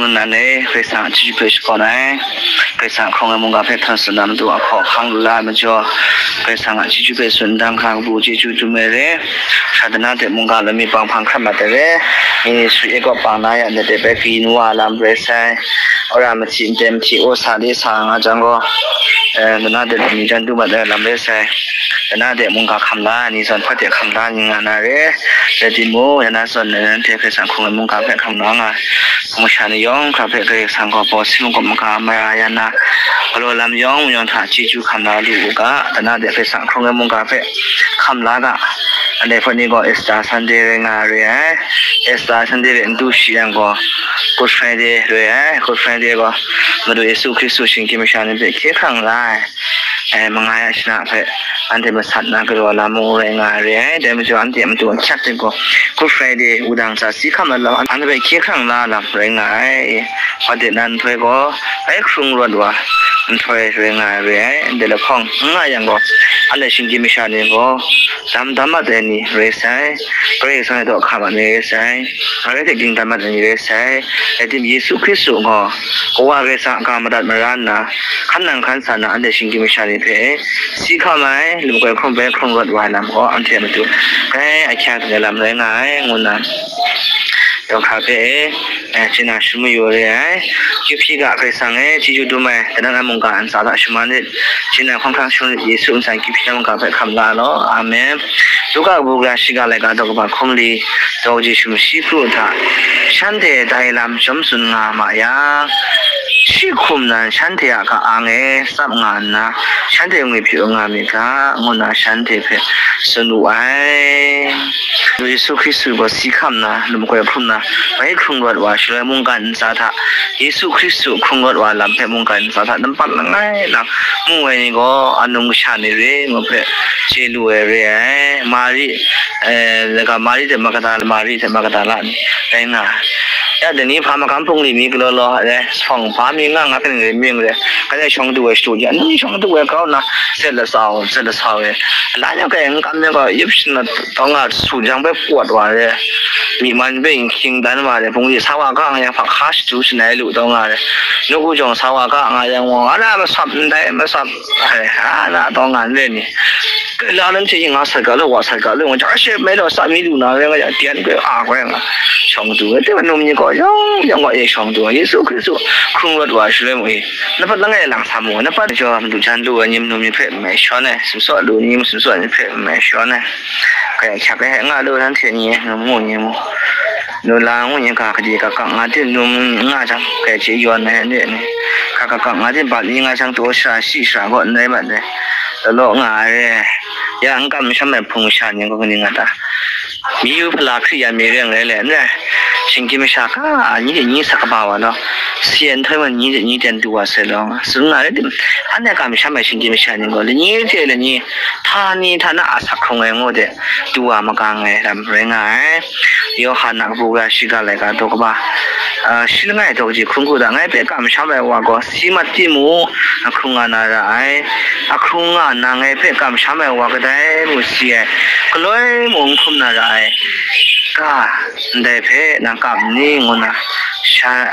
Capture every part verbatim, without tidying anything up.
Nnan e, Karai Kasang a chyeju hpe shakawn ai, Karai Kasang hkrawng ai mungga hpe htawn tsun na matu a hpaw hkang lu la ai majaw, Karai Kasang a chyeju hpe tsun dan hkra kabu chyeju dum ai re, sha dana de mungga lami pang hpang hkrat mat ai re, ministry e kaw pang na ya ndai de bai kayin wa lam rai sai, wora mahti nte mahti o sa de sa nga jang gaw, eh, dana de lami jan du mat ai lam rai sai, dana de mungga hkam la ai ni zawn hpa de hkam la ni nga na re, rai timung, ya na zawn nanhte hpe Karai Kasang hkrawng ai mungga hpe hkam la nga, masha ni yawng hkra hpe Karai Kasang gaw baw si mung gaw maga mara ya na, galaw lam yawng mayawng hta chyeju hkam la lu u ga, dana de Karai Kasang hkrawng ai mungga hpe hkam la ga, ndai hpawt ni gaw Easter Sunday rai nga re ai. Easter Sunday hte n du shi yang gaw, Good Friday rai ai. Good Friday gaw Madu Yesu Hkristu shinggyim masha ni hpe hkye hkrang la ai, eh, mangai a shana hpe anhte masat na galaw lam mung rai nga ai re ai. Dai majaw, anhte a matu ahkyak hte gaw, Good Friday wudang hta si hkam ai lam, anhte hpe hkye hkrang la ai lam rai nga ai. Hpa de nan nhtoi gaw, bai hkrung rawt wa nhtoi rai nga ai re ai. Ndai lahkawng n nga yang gaw, anhte shinggyim masha ni gaw, dam dam mat ai ni rai sai, Karai Kasang e daw hka mat ni rai sai, Karai hte ging dan mat ai ni rai sai. Rai tim, Yesu Hkristu gaw, Kawa Karai Kasang a ga madat mara nna, hkan nang hkan sa na anhte shinggyim masha ni hpe si hkam ai, lum koi hkrum bai hkrung rawt wa ai lam gaw, anhte a matu grai ahkyak ai lam rai nga ai, ngu nna, yawng hkra hpe, eh, chye na shun mayu re ai. Kyu hpyi ga Karai Kasang e, chyeju dum ai, dana na mungga ntsa hta shaman rit, chye na hkawng hkrang shun rit, Yesu ntsa kyu hpyi na mungga hpe hkam la law. Amen. Luka kabu gara shiga laika daw kaba hkum li, daw kaji sumshi kru hta, shanhte dai lam chyawm tsun nga ma yang, shi hkum nan shanhte a ka-ang e tsap nga nna, shanhte ngwi hpyi nga myit ga, ngu nna shanhte hpe tsun wu ai. Yesu Hkristu gaw si hkam na, lum koi hkrum na, bai hkrung rawt wa, shaloi mungkan ntsa hta, Yesu Hkristu hkrung rawt wa lam hpe mungkan ntsa hta nampat langai lang mu ai ni gaw, anung kasha ni re ngu hpe chye lu ai re ai. Mari, eh, laga Mari hte Magdala, Mari hte Magdala ni rai nga ai. Ya, dai ni hpa magam hpung li mi galaw law, eh, shawng hpa mi nga nga kaning rai mying re, kadai shawng du ai shadu ja, nang shawng du ai grau nna, set la sau, set la sau e. Ala nyawk e n kam myit gaw, yup shin na taw nga su jang bai pawt wa re, myi man bai n hkying dan wa re, hpung li sa wa ga nga yang hpa hka shadu shangai lu taw nga re, nawku jawng sa wa ga nga yang gaw, ala masap ndai masap, ai, ala taw nga n re ni. Kaila nan hte yin nga sat ga law, wa sat ga law, nga ja she mai law, sa mi lu na rai nga ja, tian koi a koi nga. Shawng du ai, te wa num ni gaw, yawng yawng gaw e shawng du ai, Yesu Hkristu hkrung rawt wa shaloi mu e, na pat langai lang sa mu, na pat jaw madu jan lu ai ni, num ni hpe mai shawn ai, sumsawt lu ni, sumsawt ni hpe mai shawn ai. Kaya hkyak e nga lu, nanhte ni, num ngu ni mu, nu la ngu ni ga, kade ga kak nga tin, num nga jang, kaya hte yawn ai, ni, ni, ga ga kak nga tin, bat ni nga jang, taw shara shi shara gaw, n rai mat ai. Lalaw nga ai re. Ya, n kam masham ai hpung masha ni gaw kaning nga ta? Mi yu hpala hkri ya mi reng rai le, n rai. Shinggyim masha ga, ni de ni sa kaba wa law, si ai nhtoi man ni de ni ten du wa sai law, tsun nga rai tim, anhte kam masham ai shinggyim masha ni gaw, lani hte lani, htani htana asak hkrung ai ngu de, du wa magang ai lam rai nga ai. Yawhan a kabu gara shiga laika daw kaba, ah, shi langai daw kaji hkrum hku da, ngai hpe kamsham ai wa gaw si mat timung, ahkrung nga na ra ai. Ahkrung nga nna ngai hpe kamsham ai wa kadai mung si ai, galoi mung n hkrum na ra ai. Ga, ndai hpe nang kam n ni? Ngu nna sha,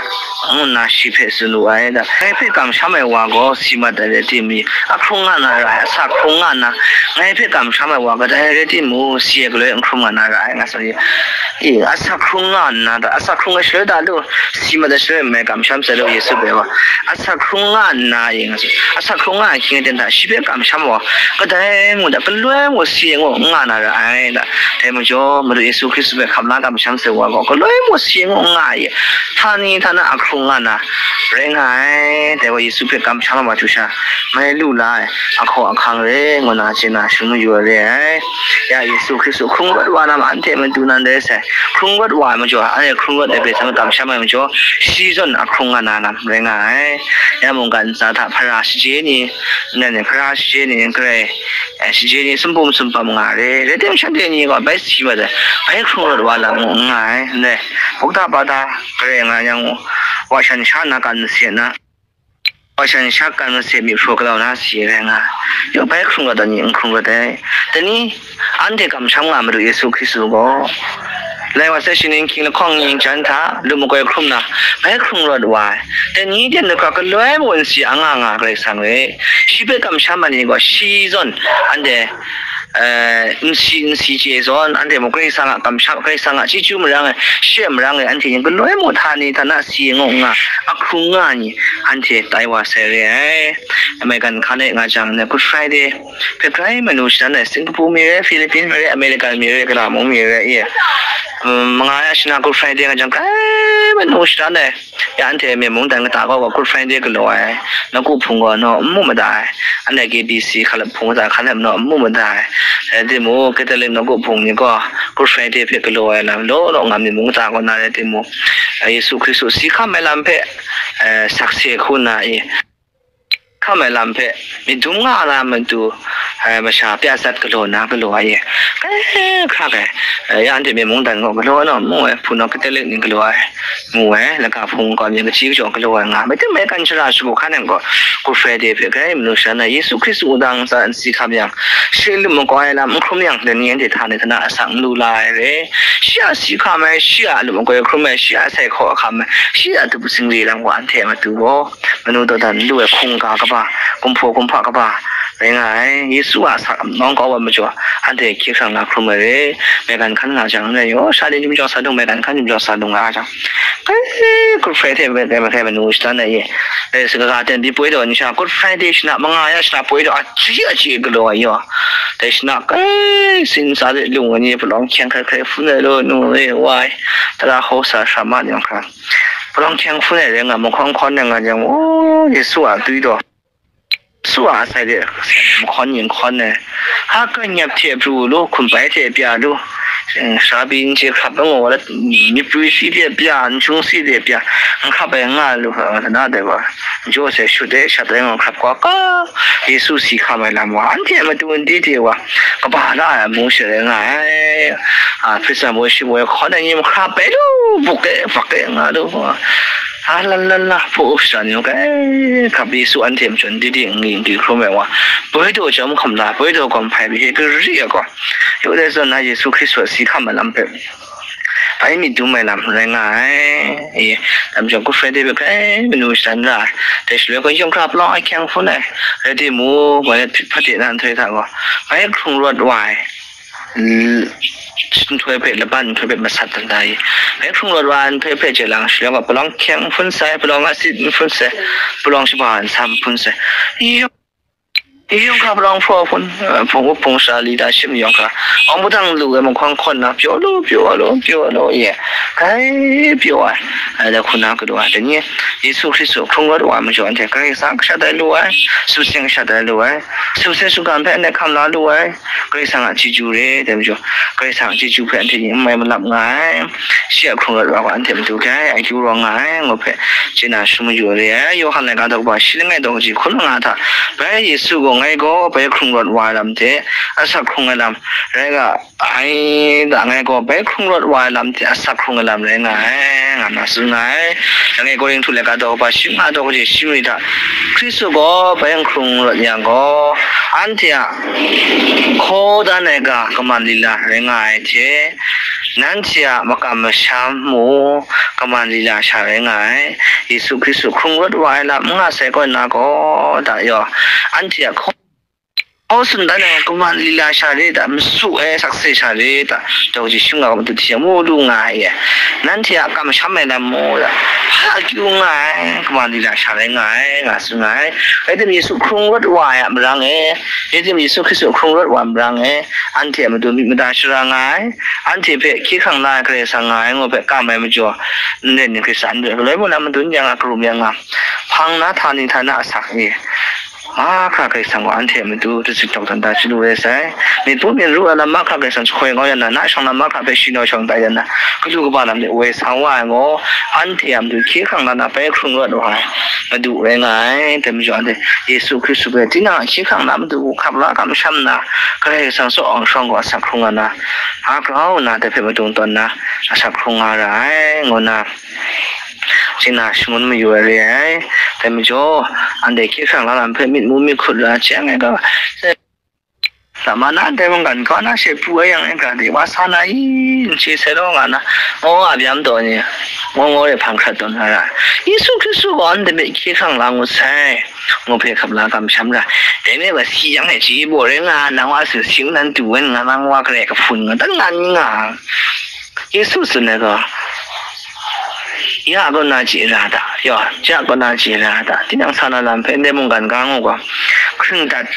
ngu nna shi hpe tsun wu ai. Da, ngai hpe kamsham ai wa gaw si mat ai rai timung, ahkrung nga na ra ai, asak hkrung nga nna, ngai hpe kamsham ai wa kadai rai timung, si ai galoi n hkrum nga na ra ai, nga tsun ye. E, asak hkrung nga nna, da, asak hkrung ai shaloi da lu, si mat ai shaloi n mai kamsham sai lu, Yesu bai wa. Asak hkrung nga nna, e, nga tsun, asak hkrung nga ai hkying aten hta, shi hpe kamsham wa, kadai mung da, galoi mung si ai ngu nga na ra ai, da. Dai majaw, Madu Yesu Hkristu hpe hkam la kamsham sai wa gaw, galoi mung si ai ngu nga ai, htani htana ahkrung nga na, rai nga ai. Dai gaw Yesu hpe kamsham ai wa htu sha, mai lu la ai, ahkaw ahkang re, ngu na chye na, shing mayu ai re ai. Ya, Yesu Hkristu hkrung rawt wa na ma, anhte matu nan dai sai, hkrung rawt wa ai majaw, anhte hkrung rawt ai hpe htan kamsham ai majaw, shi zawn ahkrung nga na lam rai nga ai. Ya, mungkan ntsa hta hpara shaje ni, nan ni hpara shaje ni, garai, eh, shaje ni sumpum sumpam nga re, rai tim, shanhte ni gaw bai si mat ai, bai hkrung rawt wa lam mung n nga ai, ndai, bukta bata garai nga yang, wa shan sha na kan mase na, wa shan sha kan mase myi hpraw galau na si rai nga, yawng bai hkrung rawt ai ni n hkrung rawt ai. Dai ni, anhte kamsham nga Madu Yesu Hkristu gaw, Lai wa sai shi ning hkying lahkawng ning jan hta, lu makoi hkrum na, bai hkrung rawt wa ai. Dai ni ten lu hkra galoi mung n si a nga nga Karai Kasang re. Shi hpe kamsham ai ni gaw shi zawn, anhte, eh, n si, n si chye zawn, anhte mung Karai Kasang a kamsham, Karai Kasang a chyeju marang e, shi a marang e, anhte yin galoi mung htani htana si ngu nga, a hkrung nga ai ni, anhte tai wa sai re ai. Maigan hkan e nga jang, Good Friday hpe grai manu shadan ai, Singapore mi re, Philippine mi re, American mi re, Kara mung mi re, e, mm, manga ya shana Good Friday nga jang, grai manu shadan ai. Ya anhte Myen mungdan kata gaw Good Friday galaw ai, nawku hpung gaw naw n mu mada ai. Anhte K B C hkalap hpung kata hkalap naw n mu mada ai. Rai timung, Catholic nawku hpung ni gaw Good Friday hpe galaw ai lam law law nga, Myen mung kata kaw na rai timung, Yesu Hkristu si hkam ai lam hpe, eh, sakse hku na i, hkam ai lam hpe myit dum nga na matu, eh, masha pya sat galaw na galaw ai e. Kai hkra kai, eh, ya anhte Myen mungdan gaw galaw ai naw n mu ai, hpunau Catholic ni galaw ai mu ai, laga hpung gaw myit kachyi kachyaw galaw ai nga, maitem maigan shara shagu hkan nang gaw, Good Friday hpe grai manu shadan ai, Yesu Hkristu wudang ntsa n si hkam yang, shi lu makoi lam n hkrum yang, dai ni anhte htani htana asak n lu la ai re. Shi a si hkam ai, shi a lu makoi hkrum ai, shi a sai hkaw hkam ai, shi a tup zingri lam gaw anhte a matu gaw manu dawdan n lu ai hkungga kaba, kumhpaw kumhpa kaba rai nga ai. Yesu a asak nawng kau ai majaw, anhte hkye hkrang na hkrum ai re. Maigan hkan nga jang, anhte yaw sha de jum jawng sa dung, maigan hkan jum jawng sa dung nga jang, kai Good Friday hpe kai mahkai manu shadan ai e. Dai saga ten pyi poi daw ni sha, Good Friday shana manga ya shana poi daw, a chyi a chyi galaw ai yaw. Dai shana kai sin sa de lung ai ni, palawng hkyeng hkrai hkrai hpun ai law, nu e, wai, tara hkau sa, sara ma ni yawng hkra, palawng hkyeng hpun ai rai nga, mahkawn hkawn ai nga jang, o, Yesu a tui daw, Yesu a asai de mahkawn yin hkawn ai, ha, kanyap hte pru lu, hkum bai hte pya lu, eh, sara pyi n chye hkrap ai ngaw, myit prwi si de pya, n hkyung si de pya, n hkrap ai nga lu, hkra na dai wa, jaw sai shut de shat ai ngaw hkrap hkwa ka, Yesu si hkam ai lam wa, anhte a matu n di de wa, kaba la ai amu sharai nga ai. A, hprit tsam woi shi woi hkawn ai ni mahkra bai lu, buk e, bak e nga lu. A, la la la, hpu up sha ni, kai, hkap Yesu anhte majaw di di n ngwi n di hkrum ai wa, boi daw chyawm hkam la, boi daw gawm hpai pyi hkye gari ai gaw, yu dai zawn na Yesu Hkristu a si hkam ai lam hpe bai myit dum ai lam rai nga ai. E, dai majaw Good Friday hpe grai manu shadan ra ai. Dai shaloi gaw yawng hkra palawng ahkyeng hpun ai, rai timung, bai hprit hpade na nhtoi hta gaw, bai hkrung rawt wa ai, l-, nhtoi hpe, laban nhtoi hpe masat dan da i, bai hkrung rawt wa ai nhtoi hpe chye lang shaloi gaw, palawng ahkyeng hpun sai, palawng asit hpun sai, palawng shaba nsam hpun sai. Yawng Yawng hkra palawng hpraw hpun, eh, hpung up hpung sha li da shim yawng hkra, awng padang lu ai mahkawn hkawn na, pyaw lu, pyaw lu, pyaw lu, ye, grai pyaw ai, ai da hku na galaw ai. Dai ni Yesu Hkristu hkrung rawt wa ai majaw, anhte Karai Kasang kasha tai lu ai, sumsing kasha tai lu ai, sumsing shingkang hpe anhte hkam la lu ai, Karai Kasang a chyeju re, dai majaw, Karai Kasang a chyeju hpe anhte ni n mai malap nga ai, shi a hkrung rawt wa gaw anhte matu grai akyu rawng nga ai, ngu hpe chye na shadawn mayu re ai. Yawhan laika daw kaba shi langai daw kaji hkun langa hta, bai Yesu gaw ngai gaw bai hkrung rawt wa ai lam hte asak hkrung ai lam rai nga ai, da ngai gaw bai hkrung rawt wa ai lam hte asak hkrung ai lam rai nga ai, nga na tsun nga ai. Langai Korinhtu laika daw kaba shi nga daw kaji shi mari hta, Hkristu gaw bai hkrung rawt yang gaw, anhte a hkaw dan ai ga kaman lila rai nga ai hte, nanhte a makam masham mung kaman lila sha rai nga ai. Yesu Hkristu hkrung rawt wa ai lam n nga sai kaw na gaw, da yaw, anhte a hkaw, hkaw tsun dan ai kaman lila sha re da, masu ai sakse sha re da, daw kaji shi nga matu hti yang mu lu nga ai. Nanhte a kamsham ai lam mung da, hpa akyu nga ai, kaman lila sha rai nga ai, nga tsun nga ai. Rai tim, Yesu hkrung rawt wa ai a marang e, rai tim, Yesu Hkristu hkrung rawt wa ai marang e, anhte a matu myit mada shara nga ai, anhte hpe hkye hkrang la ai Karai Kasang nga ai, ngu hpe kam ai majaw, n rai ni, Hkristan hpe galoi mung na madun yang a, karum yang a, hpang na, htani htana asak ni, mahkra Karai Kasang gaw anhte a matu dachyut htawk dan da chyalu re sai. Myit pu myit ru ai lam mahkra Karai Kasang jahkoi kau yang na, na shawng lam mahkra hpe shi naw shawng tai yang na, galu kaba lam de woi sa wa ai gaw, anhte a matu hkye hkrang la na bai hkrung rawt wa ai Madu rai nga ai. Dai majaw anhte Yesu Hkristu hpe tinang a hkye hkrang na matu hku hkap la kamsham nna, Karai Kasang tsaw ang shawng gaw asak hkrung nga na, a grau nna dai hpe madung tawn na, asak hkrung nga ra ai, ngu nna, chye na shangun mayu ai re ai. Dai majaw, anhte hkye hkrang la lam hpe myit mu myit hkut ra ai hte, ngai gaw, Lama na ndai mungkan kaw na she pru ai yang, e ga de wa sa na i, n chye sai law nga na, ngaw a byam taw ni, ngaw ngaw de hpang hkrat tawn na ra. Yesu Hkristu gaw anhte hpe hkye hkrang la ngut sai, ngu hpe hkap la kamsham ra. Dai me wa si yang e chye baw rai nga, nang wa su sing nan tu wen nga, nang wa kare kahpun nga, dan nga ni nga. Yesu tsun ai gaw, ya kaw na chye ra ta, ya, ya kaw na chye ra ta, tinang sa na lam hpe ndai mungkan ga ngu gaw, hkring dat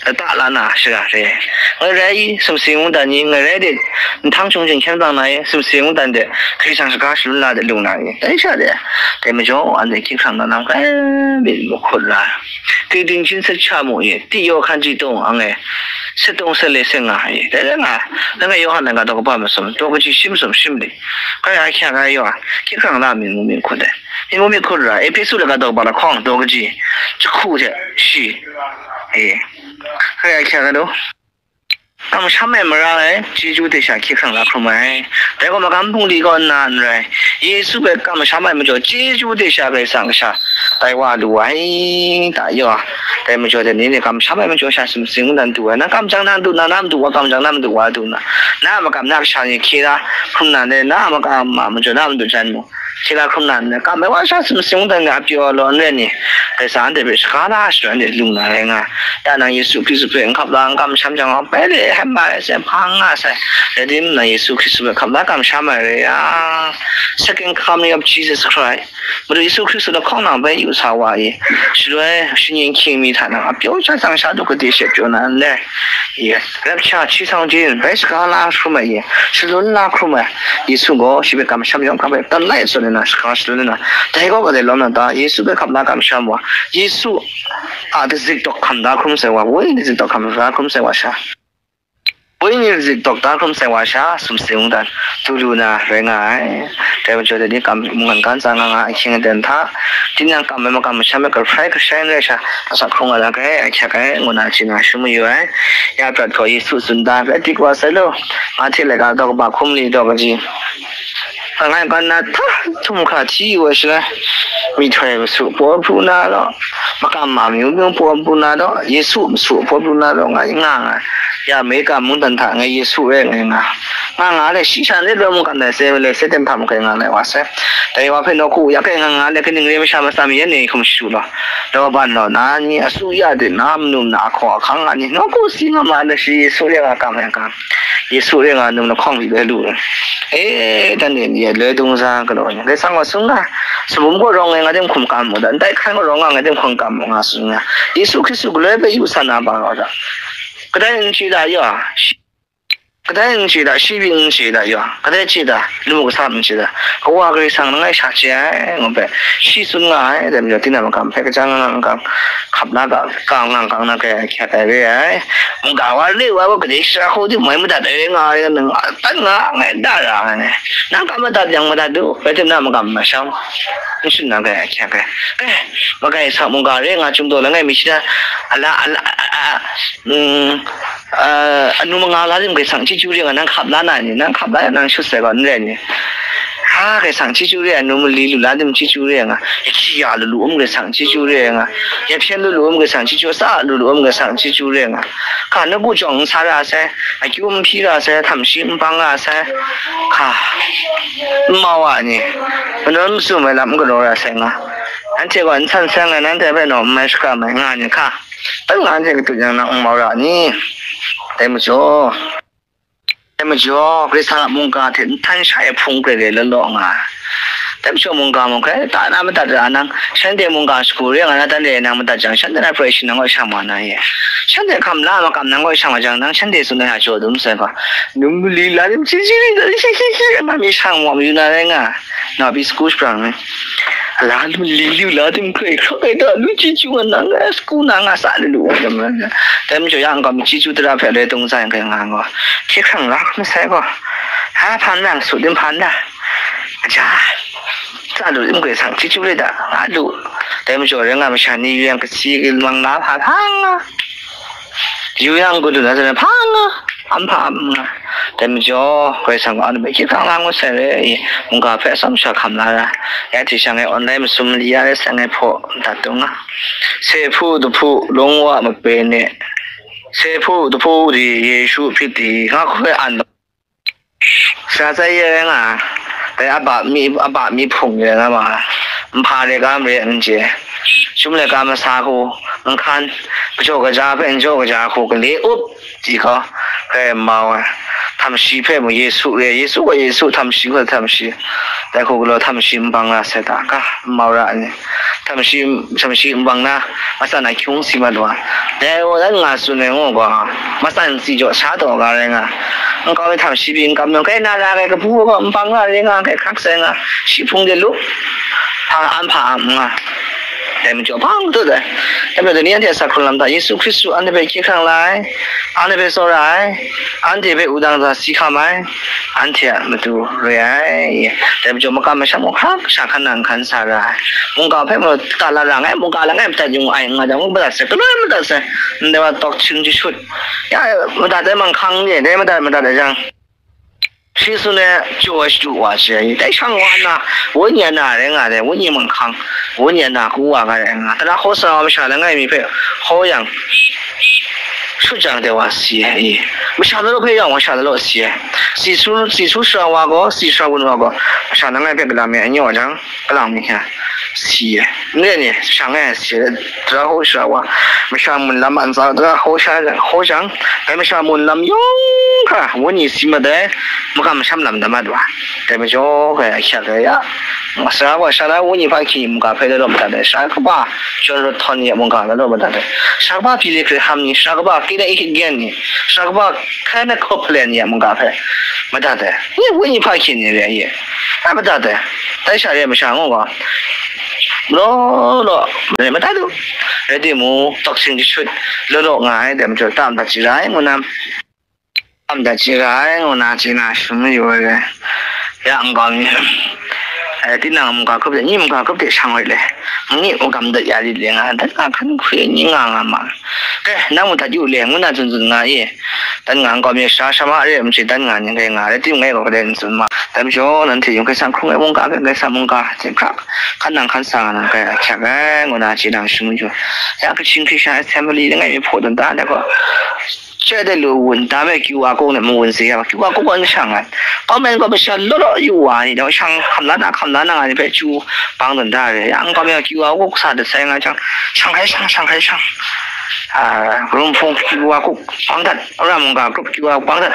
lata la na shara re. Ngai rai i, sumsing mungdan ni, ngai rai de, nhtang hkying hkyen bang na i, sumsing mungdan de, hkri shang shaga shalun la de lung na i, dai sha de, dai majaw, anhte hkye hkrang na lam hkrai myit mahkut ra. Ting ting hpyin set sha mu i, ti yaw hkan ji tawng ang e, set tawng set le set nga i, dai rai nga, langai Yawhan na ga daw kaba masum, daw kaji shi masum shi mali, hkrai a hkya ga yaw, hkye hkrang la myit mu myit hkut ai. Myit mu myit hkut ra, Ehpesu na ga daw kaba lahkawng, daw kaji jahku hte shi, e, hkrai a hkya ga daw. Kamsham ai mara e, chyeju de sha hkye hkrang la hkrum ai. Dai gaw magam bungli kaw nna n rai, Yesu hpe kamsham ai majaw, chyeju de sha Karai Kasang kasha tai wa lu ai, ta yaw. Dai majaw de, ni ni kamsham ai majaw sha sumsing mungdan du ai. Na kam jang na du na, na madu wa kam jang na madu wa du na. Na a makam na kasha ni hkye la hkrum na le, na a makam a majaw na madu jan mu. Hkye la hkrum na n rai, kam ai wa sha sumsing mungdan ni a pyaw law n rai ni, Karai Kasang anhte hpe shaga la shadawn de lung na rai nga. Ya nang Yesu Hkristu hpe n hkap la, n kamsham jang gaw, Betlehem ma rai sai, hpang nga sai. Rai tim, nang Yesu Hkristu hpe hkap la kamsham ai rai yang, Second Coming of Jesus Christ, Madu Yesu Hkristu lahkawng nang bai yu sa wa i, shaloi shinggyim hkying mi hta nang a pyaw sha tsang sha du gade she pyaw na n le. Rapture, hti sang hte bai shaga la hkrum ai, shalun la hkrum ai, Yesu gaw shi hpe kamsham yawng hkra hpe tan lai tsun ai na, shaga shalun ai na, dai gaw kadai lawm na ta? Yesu hpe hkap la kamsham wa, Yesu a dazik dawk hkam da hkrum sai wa, wenyi dazik dawk hkam da hkrum sai wa sha, wenyi dazik dawk da hkrum sai wa sha, sumsing mungdan du lu na rai nga ai. Dai majaw de ni kam mungkan kan tsa nga nga ai hkying aten hta, tinang kam ai makam masham ai kahprai kashai n rai sha, asak hkrung nga la ai, ahkyak ai, ngu na chye na shum mayu ai. Ya prat gaw Yesu tsun da, rai dik wa sai law, Mahte laika daw kaba hkum li daw kaji, langai kan na hta htum hkra hti yu ai shaloi, myihtoi masu paw pru na law, makam ma myu myu paw pru na law, Yesu masu paw pru na law, nga nga nga. Ya Amerika mungdan hta ngai Yesu rai ngai nga. Nga nga le, shi sha le lawm mungkan dai se, le se ten hpa makai nga lai wa sai. Dai wa hpe nawku ya kai nga nga le, kaning re masha masam yan ni hkum shu law, law ban law, na ni asu ya de, na manu na ahkaw ahkang nga ni, nawku si nga ma le, shi Yesu rai nga kam ai ga, Yesu rai nga num lahkawng li bai lu. E, dan de ni loi dung za galaw ni, dai sang wa sung na, sumum gaw rawng ngai nga dem hkum kam mu da, ndai hkan gaw rawng nga ngai dem hkum kam mu nga sung na, Yesu Hkristu galoi bai yu sa na ba gaw da. Kadai n chye da ya, shi, kadai n chye da, shi byin n chye da ya, kadai chye da, lamu kasa n chye da, Kawa Karai Kasang langai sha chye ai, ngu hpe shi tsun nga ai, dai majaw, tinang makam hpe kaja nga nga hkap la ga, ka nga kang na kai, hkyak ai re ai. Mungga wa re wa gaw, gade shara hku di moi madat ai nga ai, nang tan nga ngai da ra ai. Nang kam madat yang madat du, rai tim na makam masham, n shun na kai, hkyak ai. Eh, magai sa mungga re nga, Chyum daw langai mi shi na, ala, ala, a, a, mm, a, anu manga la tim Karai Kasang chyeju re nga, nang hkap la na ni, nang hkap la yang nang shut sai gaw, n rai ni? Ha, Karai Kasang chyeju re, anu mali lu la tim chyeju re nga, ya hkyi ya lu lu um Karai Kasang chyeju re nga, ya hpyen lu lu um Karai Kasang chyeju, tsa lu lu um Karai Kasang chyeju re nga, hka nawku jawng n sa ra sai, akyu n hpyi ra sai, htam shi n bang ra sai, hka n mau a ni, manawn masum ai lam n galaw ra sai nga, anhte gaw n san sai nga, nanhte hpe naw n mai shakram ai nga ni hka, pen nga anhte katut yang nang n mau ra ni? Dai majaw, dai majaw, Karai Kasang a mungga hte nhtan sha e hpung grai grai law law nga ai. Dai majaw mungga mung hkrai ta na madat ra nang, shanhte mungga shagu re nga na, dan re nang madat jang, shanhte na prai shi nang kaw shang ma na ye. Shanhte hkam la makam nang kaw shang ma jang, nang shanhte tsun ai a jaw dum sai gaw, num mali la tim chyeju re, hi hi hi, na mi shang wa mayu na rai nga, na bi sku sha prang ni. Ala lu li lu la tim hkrai hkra kai da, lu chyeju nga nang, eh, sku na nga sa lu lu wa dam na. Dai majaw ya n kam chyeju tara hpe loi dung za yang kai nga gaw, hkye hkrang la hkrum sai gaw, ha hpan nang su tim hpan da. Aja, tsa lu tim Karai Kasang chyeju re da, nga lu. Dai majaw rai nga masha ni yu yang kasi mang la hpa hpa nga. Yu yang gu lu na zawn hpa nga, am hpa am nga. Dai majaw, Karai Kasang gaw anhte hpe hkye hkrang la ngut sai re ai, mungga hpe atsawm sha hkam la ra. Ya hte sha ngai online masum mali ya rai sai, ngai hpaw dat dung nga. Se hpu, dahpu, lung wa, mape ni, Sefu, tafu di, Yesu piti, nga hkoi an. Sa sai ye nga, dai aba mi, aba mi phung ye nga ma, mpa re ga mre nje, shum le ga masa hu, nkan, kajo kaja pe njo kaja hu, kale up, ji ko, kai mau, tamshi pe mu Yesu re, Yesu ko Yesu, tamshi ko tamshi, dai hu galo tamshi mbang na se ta ka, mau ra ni, tamshi, tamshi mbang na, masa na kyung si ma dwa, dai wo dan nga su ne ngo kwa, masa n si jo sa to ga re nga, nkau mi tamshi bi nkam yong, kai na ra kai kabu ko mbang na re nga, kai kak sai nga, shi phung de lu, pa an pa am nga. Dai majaw hpang tu dai. Dai majaw ni anhte a sa hkrung lam ta, Yesu Hkristu anhte hpe hkye hkrang la ai, anhte hpe tsawra ai, anhte hpe wudang za si hkam ai, anhte a matu re ai. Dai majaw makam masham mung hkra kasha hkan nang hkan sa ra ai. Mungga hpe mung ta la ra ngai, mungga langai madat yung ai nga jang, mung madat sai, galoi madat sai, ndai wa tawk hkying jashut. Ya, madat ai manghkang ni, dai madat, madat ai jang. Shi tsun ai, chyu ai shadu wa shi ai, dai shang wa na, wenyi a na rai nga ai, wenyi manghkang, wenyi a na ku wa ga rai nga, tara hkaw sara wa masha langai mi hpe hkaw yang, shut jang dai wa si ai, masha lalaw hpe yang masha lalaw si ai, si su, si su sara wa gaw, si sara wun wa gaw, masha langai hpe galam mi anyaw jang, galang mi hkya si ai. Ndai ni, shang ai si ai, tara hkaw sara wa, masha mun lam a ntsa, tara hkaw sha, hkaw jang, dai masha mun lam yawng hkra, wenyi si mat ai, makam masham lam da mat wa. Dai majaw, hkrai ahkyak ai ya. Sara wa, sara wenyi hpa hkyi mungga hpe lalaw madat ai, sara kaba, John Rothon ya mungga lalaw madat ai, sara kaba Billy Graham ni, sara kaba Kenneth Hagin ni, sara kaba Kenneth Copeland ya mungga hpe madat ai. Ni wenyi hpa hkyi ni re ai, a madat ai. Dai sha re masha ngu gaw, law law, madat u. Rai timung, tawk hkying jashut, law law nga ai, dai majaw, tam dat chye ra ai, ngu na, tam dat chye ra ai, ngu na, chye na, shadawn mayu ai, ya, nkau mi, eh, tinang mungga hkrup de, ni mungga hkrup de shang rai le, ni mungga madat ya lit le, nga, dat nga hkan hkri ni nga nga ma. Ke, nang madat yu le, ngu na tsun tsun nga i, dan nga nkau mi sha sha ma re, mchyi dan nga ni rai nga, rai timung ngai gaw kadai n tsun ma. Dai majaw, nanhte yung Karai Kasang hkrung ai mungga hpe, Karai Kasang mungga hte hkra hkan nang hkan sa nga nang hkrai ahkyak ai, ngu na chye na shadawn mayu. Ya, Kachin Christian Assembly langai mi hpaw dan da, dai gaw, chyoi de lu wun, da me Q R code ne mawun se ya, Q R code gaw n shang ai. Comment gaw masha law law yu wa ni, dai shang hkam la na, hkam la na nga ni hpe chyu bang dan da re. Ya, nkau mi Q R code sa dat sai nga jang, shang hkrai shang, shang hkrai shang. Ah, Karum Hpung Q R code bang dat, Aram mungga group Q R bang dat.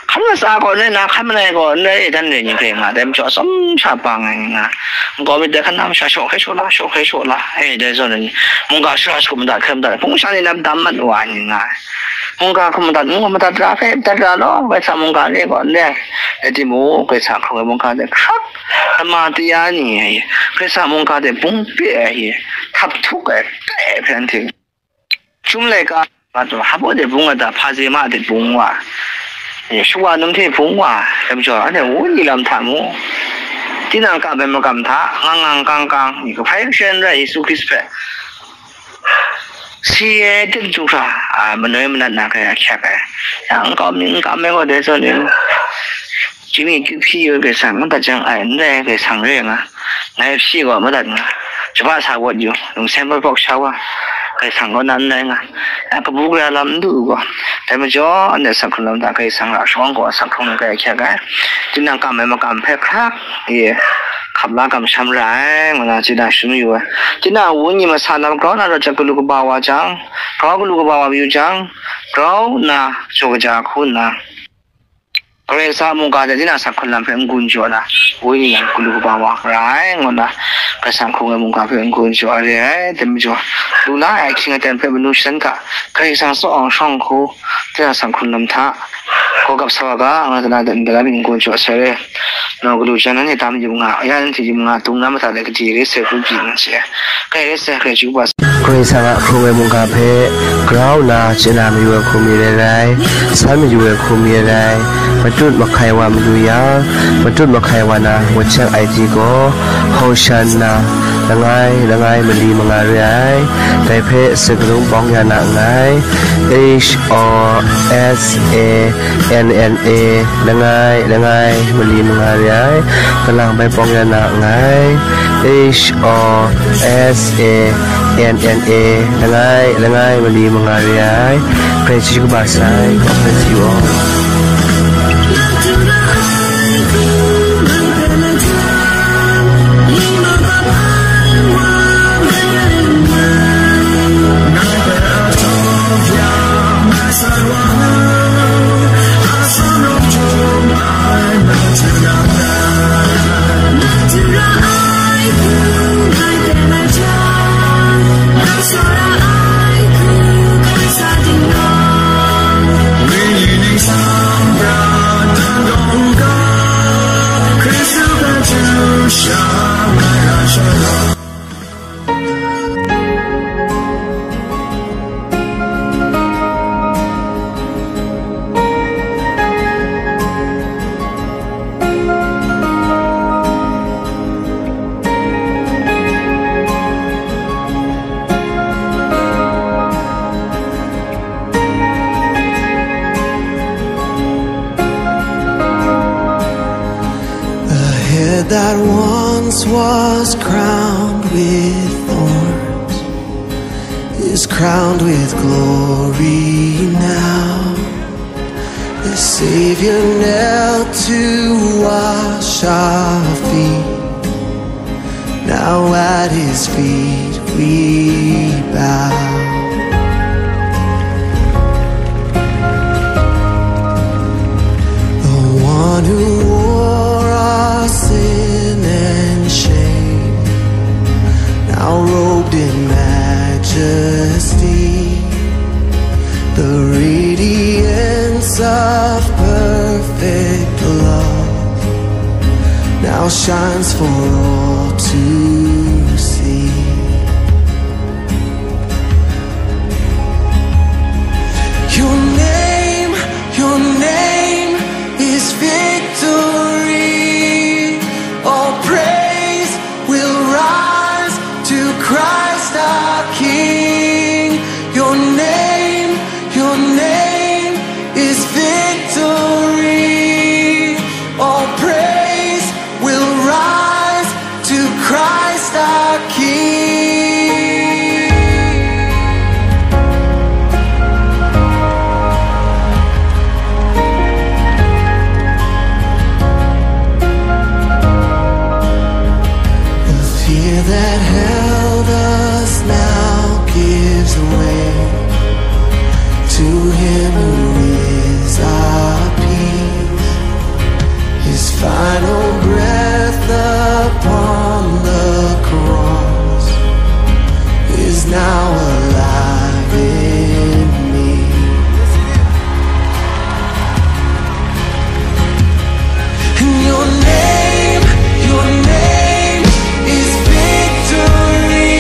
Hkan mat sa gaw n rai na, hkan manai gaw n rai, dan re ni hpe nga, dai majaw atsawm sha bang ai ni nga. Nkau mi dai hkan na masha shaw hkrai shaw la, shaw hkrai shaw la, e, dai zawn ni. Mungga shara shagu madat hkrai madat, hpung shang ni lam dam mat wa ni nga. Mungga hkum madat, mungga madat ra hpe, madat ra law, Karai Kasang mungga re gaw n rai. Rai timung, Karai Kasang hkrung ai mungga de hkrak, nama taya ni ai, Karai Kasang mungga de bung pe ai, htap htuk ai, kai ai hpe anhte. Chyum laika, hpa de bung a ta, hpa se ma de bung wa, e, shawa num hte bung wa, dai majaw, anhte wenyi lam hta mu, tinang kam ai makam hta, ngang ngang kang kang, ni kahpai kasha n rai Yesu Hkristu hpe, si ai, tinang hkra, a, manoi manat na hkrai ahkyak ai. Ya, nkau mi n kam ai gaw dai zawn ni, Chyeju hpyi yu ai Karai Kasang, madat jang ai n rai ai Karai Kasang re nga, ngai hpyi gaw madat nga, jahpa sa wawt yu, lungsen hpawt hpawt sha wa, Karai Kasang kaw na n rai nga, ya, kabu gara lam n du u gaw, dai majaw, anhte asak hkrung lam hta Karai Kasang ra shawng gaw asak hkrung ai hkrai ahkyak ai, tinang kam ai makam hpe hkrak, e, hkap la kamsham ra ai, ngu na chye na shadawn mayu ai. Tinang wenyi masa lam grau na rawt jang galu kaba wa jang, grau galu kaba wa mayu jang, grau nna jaw kaja hku nna, Karai Kasang a mungga hte tinang asak hkrung lam hpe n-gun jaw na, wenyi lam galu kaba wa ra ai, ngu na, Karai Kasang hkrung ai mungga hpe n-gun jaw ai re ai, dai majaw, lu la ai ahkying aten hpe manu shadan ga, Karai Kasang tsaw ai shawng hku, tinang asak hkrung lam hta, gaw gap sa wa ga, nga tana dan gara myit n-gun jaw sai re. Nau galu jan nanhte tam yu nga, ya nanhte yu nga, dung na mata de gade re sai hku byin nga sai. Kai re sai, kai chyu ba sai. Karai Kasang a hkrung ai mungga hpe grau nna chye na mayu ai hku mi rai rai, san mayu ai hku mi rai rai, matut mahkai wa mayu yang, matut mahkai wa na WhatsApp I D gaw, Hosanna, langai, langai mali manga re ai, dai hpe sakarung bawng ya na nngai, H O S A N N A, langai, langai mali manga re ai, kalang bai bawng ya na nngai, H O S A N N A, langai, langai mali manga re ai. Praise you, kaba sai. God bless you all. The head that once was crowned with thorns is crowned with glory now. The Savior knelt to wash our feet. Now at his feet we bow. The one who wore our sin and shame, now robed in majesty, the radiance of perfect love now shines for all to see. Your name, your name is victory. All praise will rise to Christ our King. Your name, your name is victory. All praise will rise to Christ our King. The fear that held us now gives way to him who is our peace. His final breath upon the cross is now alive in me. And your name, your name is victory.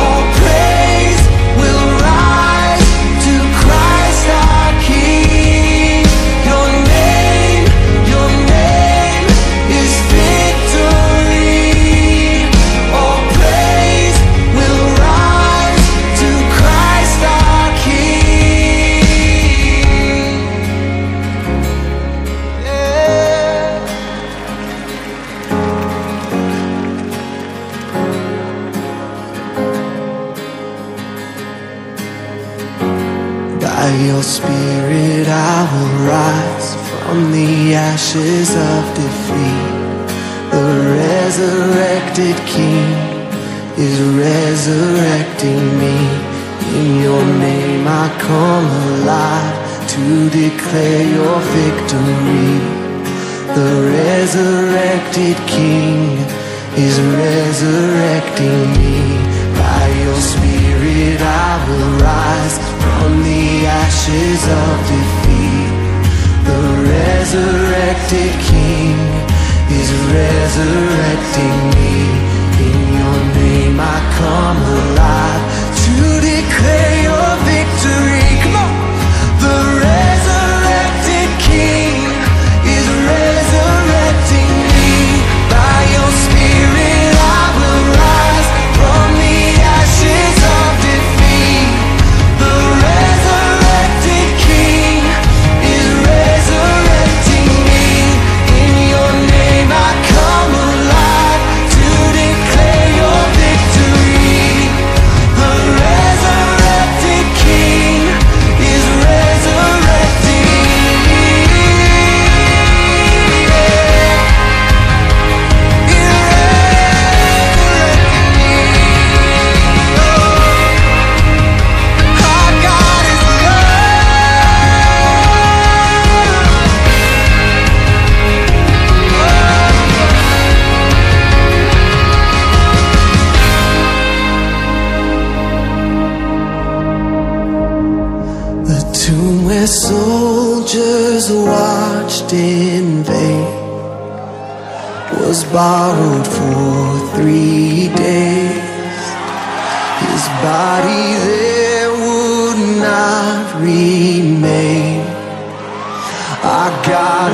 All praise will rise to Christ our King. Your name, your name is victory. All praise will rise to Christ our King. Yeah. By your spirit I will rise from the ashes of defeat. The resurrected King is resurrecting me. In your name I come alive to declare your victory. The resurrected King is resurrecting me. By your spirit I will rise from the ashes of defeat. The resurrected King is resurrecting me. In your name I come alive to declare your victory. Come on. The resurrected King is resurrecting me. By your spirit I will rise from the ashes of defeat. The resurrected King is resurrecting me. In your name I come alive to declare your victory. Tomb where soldiers watched in vain was borrowed for three days. His body there would not remain. I got